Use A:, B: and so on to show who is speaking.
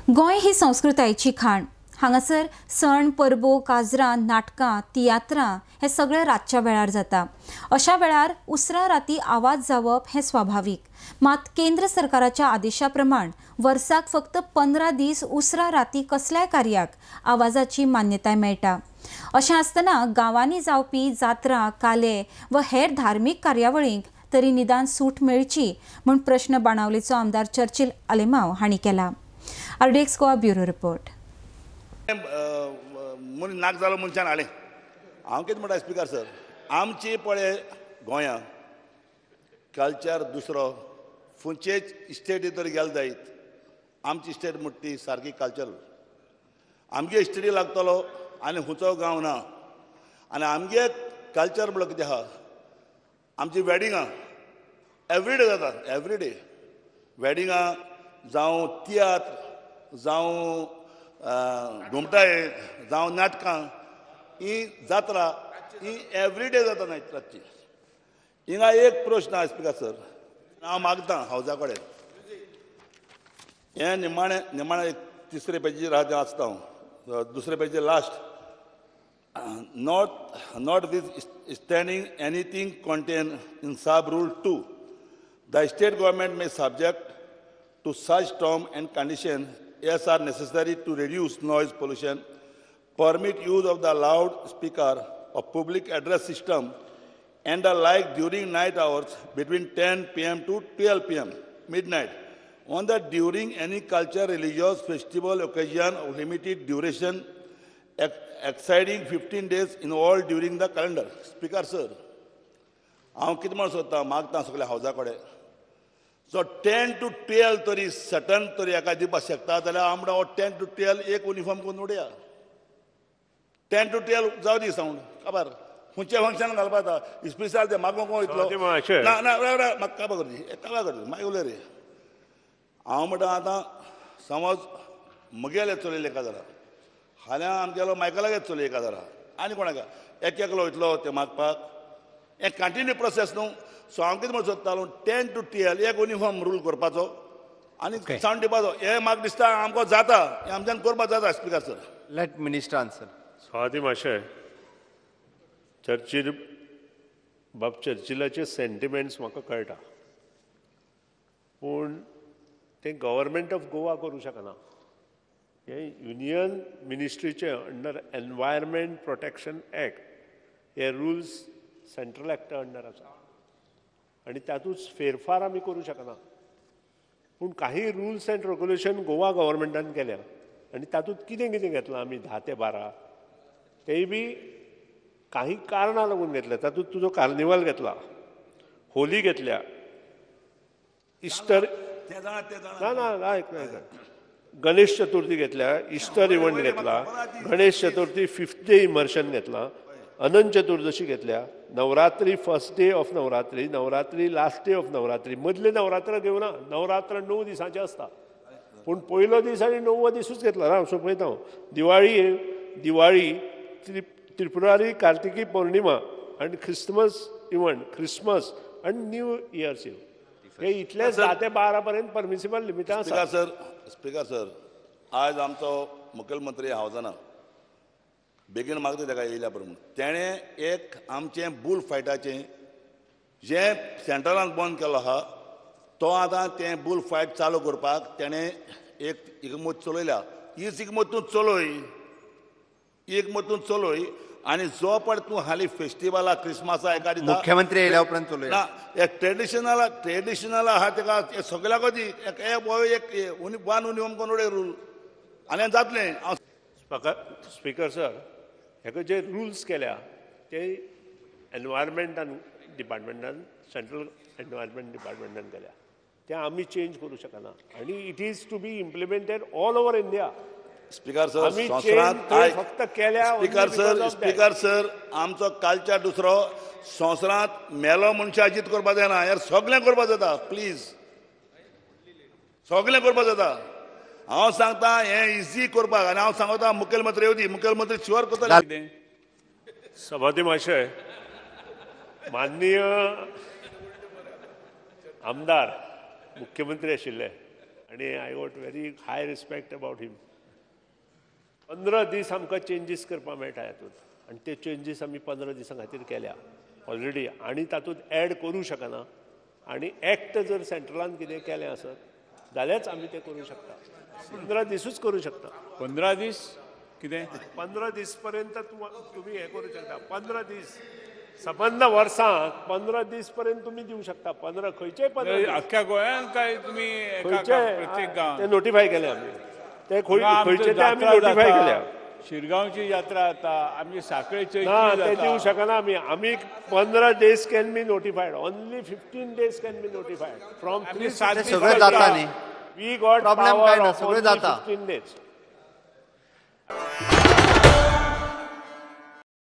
A: गोंय ही संस्कृतायेची खाण. हांगासर सण, परबो, काजरां, नाटकां, तियात्रां हे सगळे रातच्या वेळार जाता. अशा वेळार उसरां राती आवाज जावप हें स्वाभावीक. मात केंद्र सरकाराच्या आदेशा प्रमाण वर्साक फक्त 15 दीस उसरां राती कसल्याय कार्याक आवाजाची मान्यताय मेळटा. अशें आसतना गांवांनी जावपी जात्रा, काले व हेर धार्मीक कार्यावळींक तरी निदान सूट मेळची म्हूण प्रश्न बाणावलेचो आमदार चर्चिल आलेमाव हांणी केला. RDX Goa bureau report.
B: नाक जालो मनशान हाडलें. हांव कितें म्हणटा स्पीकर सर, आमची पळय गोंया कल्चर दुसरो खंयचेच स्टेटी तर गेले जायत, आमची स्टेट म्हणटा ती सारकी कल्चर. आमगे स्टेटी लागतलो आनी खंयचो गांव ना. आनी आमगे कल्चर म्हणल्यार कितें आहा, आमची वेडिंगां एवरीडे जाता, एवरीडे वेडिंगां जावं तियात्र जावं घुमटाय जावं नाटकां, ही जात्रा ही एवरीडे जाता नायट रातची. हिंगा एक प्रश्न आसा स्पीकर सर, हांव मागता हावजा कडेन, हें निमाणें निमाणें एक तिसरे पेजीर आहा तें वाचता हांव, दुसरे पेजीर last. Notwithstanding anything contain in sub rule 2, the state government may subject to such term and condition as are necessary to reduce noise pollution, permit use of the loudspeaker or public address system and the like during night hours between 10 p.m. to 12 p.m. midnight on the during any culture, religious, festival occasion of limited duration exceeding 15 days in all during the calendar. Speaker sir, हांव कितें म्हणून सोदता, मागता सगल्या हावजा कडेन, so 10 to 12 तरी Sutton तरी एका दिवपाक शकता जाल्यार हांव म्हणटा 10 to 12 एक युनिफॉर्म करून उडया. 10 to 12 जावं दी सावंड काबार खंयच्या फंक्शन घालपा जाता. स्पेशल ते मागोवंक वयतलो ना ना म्हाका काबार करची, काबार करची मागीर उलय रे. हांव म्हणटा आतां समज म्हगेले चलयले एका जाल्यार फाल्यां आमगेलो मायकलागेर चलय एका जाल्यार आनी कोणाक एक एकलो वयतलो ते मागपाक, हें कंटिन्यू प्रोसेस न्हू. सो हांव कितें म्हणून सोदतालो, 10 to 12 एक युनिफॉर्म रूल करपाचो आनी सावंड दिवपाचो. हें म्हाका दिसता आमकां जाता, हें आमच्यान करपाक जाता. Speaker sir,
C: let minister answer.
D: Swati माशे, चर्चिल बाब चर्चिलाचे सेंटिमेंट्स म्हाका कळटा, पूण तें गव्हर्मेंट ऑफ गोवा करूं शकना. हें युनियन मिनिस्ट्रीचे अंडर एनवायरमेंट प्रोटेक्शन एक्ट हे रुल्स सेंट्रल एक्टा अंडर आसा आनी तातूंत फेरफार आमी करूं शकना. पूण काही रुल्स अँड रेगुलेशन गोवा गव्हर्मेंटान केल्या आनी तातूंत कितें कितें घेतलां आमी 10 ते 12 तेय बी काही कारणां लागून घेतल्या. तातूंत तुजो कार्निवाल घेतला, होली घेतल्या, इस्टर ना ना आयक गणेश चतुर्थी घेतल्या, इस्टर इव्हंट घेतला, Ganesh Chaturthi 5th day immersion घेतला, अनंत चतुर्दशी घेतल्या, Navratri first day of Navratri, Navratri last day of Navratri. मदले नवरात्र घेवना, नवरात्र 9 दिसांचे आसता, पूण पयलो दीस आनी 9वो दिसूच घेतला ना. सोंपयता हांव. दिवाळी, दिवाळी, त्रिपुरारी, कार्तिकी पौर्णिमा आनी ख्रिसमस इव्हंट, ख्रिसमस आनी न्यू इयर्स इव्ह, हे इतले 10 ते 12 पर्यंत परमिसिबल लिमिटां आसा.
B: सर, स्पीकर सर, आयज आमचो मुखेलमंत्री हांव जाणा बेगीन मागता ताका येयल्या प्रमाण तेणें एक आमचें बुल फायटाचें जें सेंट्रलान बंद केल्लो आहा तो आतां तें बुल फायट चालू करपाक तेणें एक इकमत चलयल्या. हीच इकमत तूं चलय, एकमत तूं चलय आनी जो पळय तूं हालीं फेस्टिवला क्रिसमसा एका दिसा
C: मुख्यमंत्री येयल्या उपरांत चलय
B: ना, एक ट्रेडिशनल ट्रेडिशनल आहा तेका सगळ्याक दी एक वन युनिफॉर्म करून उडय रूल आनी जातलें.
D: स्पीकर सर, हेका जे रुल्स केल्या ते एनवायरमेंटान डिपार्टमेंटान, सेंट्रल एनवायरमेंट डिपार्टमेंटान केल्या, ते आमी चेंज करूं शकना आनी it is to be implemented all over India.
B: Speaker sir, फक्त केल्या. स्पीकर सर, स्पीकर सर, आमचो कालच्या दुसरो संवसारांत मेलो मनशां अजीत करपाक जायना यार, सगळें करपाक जाता, प्लीज सगळें करपाक जाता. हांव सांगता हें इजी करपाक आनी हांव सांगता मुखेलमंत्री येवदी, मुखेलमंत्री शुअर करतले.
D: कितें सभापती महाशय, माननीय आमदार मुख्यमंत्री आशिल्ले आनी I got very high respect about him. 15 दीस आमकां चेंजीस करपाक मेळटा हातूंत आनी ते चेंजीस आमी 15 दिसां खातीर केल्या ऑलरेडी आनी तातूंत एड करूं शकना. आनी एक्ट जर सेंट्रलान कितें केलें आसत जाल्यारच आमी तें करूं शकता. 15 दिसूच करूं शकता.
E: 15 दीस कितें?
D: 15 दीस पर्यंत तुमी हें करूं शकता. 15 दीस सबंद वर्साक 15 दीस पर्यंत तुमी दिवं शकता. 15 खंयचेय 15 दीस
E: अख्ख्या गोंयांत काय तुमी
D: खंयचे ते नोटिफाय केले आमी, ते खंयचे ते आमी नोटिफाय केल्या.
E: शिरगांवची यात्रा जाता, आमची साखळेची
D: ना ते दिवं शकना आमी. आमी 15 days can be notified, only 15 days can be notified from
C: सगळें जाता न्ही.
D: We got
C: problem काय ना, सगळें जाता.
D: 15 days.